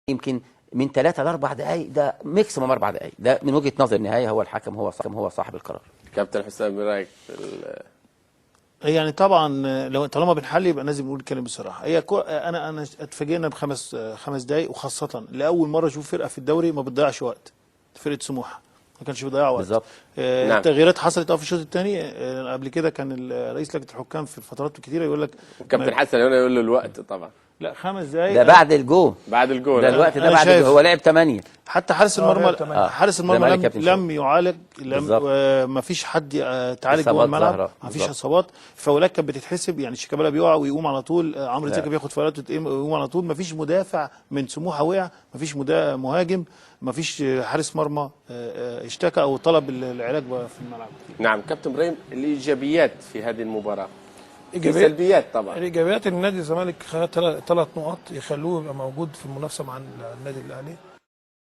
يمكن من 3 ل 4 دقائق، ده maximum 4 دقائق، ده من وجهه نظر النهاية هو الحكم، هو صاحب القرار. كابتن حسام، برايك في يعني طبعا لو طالما بنحل يبقى لازم نقول الكلام بصراحة. هي انا اتفاجئنا بخمس 5 دقائق، وخاصة لاول مرة اشوف فرقه في الدوري ما بتضيعش وقت، فرقه سموحه ما كانش بيضيع وقت. بالظبط. نعم. التغييرات حصلت في الشوط الثاني. قبل كده كان رئيس لجنة الحكام في الفترات الكتيرة يقول لك كابتن حسن هنا يقول له الوقت طبعا. لا، 5 دقائق ده بعد الجول، بعد الجول. ده الوقت ده أنا بعد شايف- الجول. هو لعب 8. حتى حارس المرمى، لعب 8. حارس زي المرمى ما قال لم, الكابتن شوقي. لم يعالج، لم بالظبط. ما فيش حد تعالج جوه إصابات الملعب، ظاهرة. ما فيش بالظبط. اصابات، فاولات كانت بتتحسب، يعني شيكابالا بيقع ويقوم على طول، عمرو زكي بياخد فاولات ويقوم على طول، ما فيش مدافع من سموحه وقع، ما فيش مهاجم، ما فيش حارس مرمى اشتكى او طلب العلاج في الملعب. نعم كابتن ابراهيم، الايجابيات في هذه المباراة؟ في إيجابيات- سلبيات طبعا. الايجابيات ان نادي الزمالك خد 3 نقط يخلوه يبقى موجود في المنافسة مع النادي الاهلي.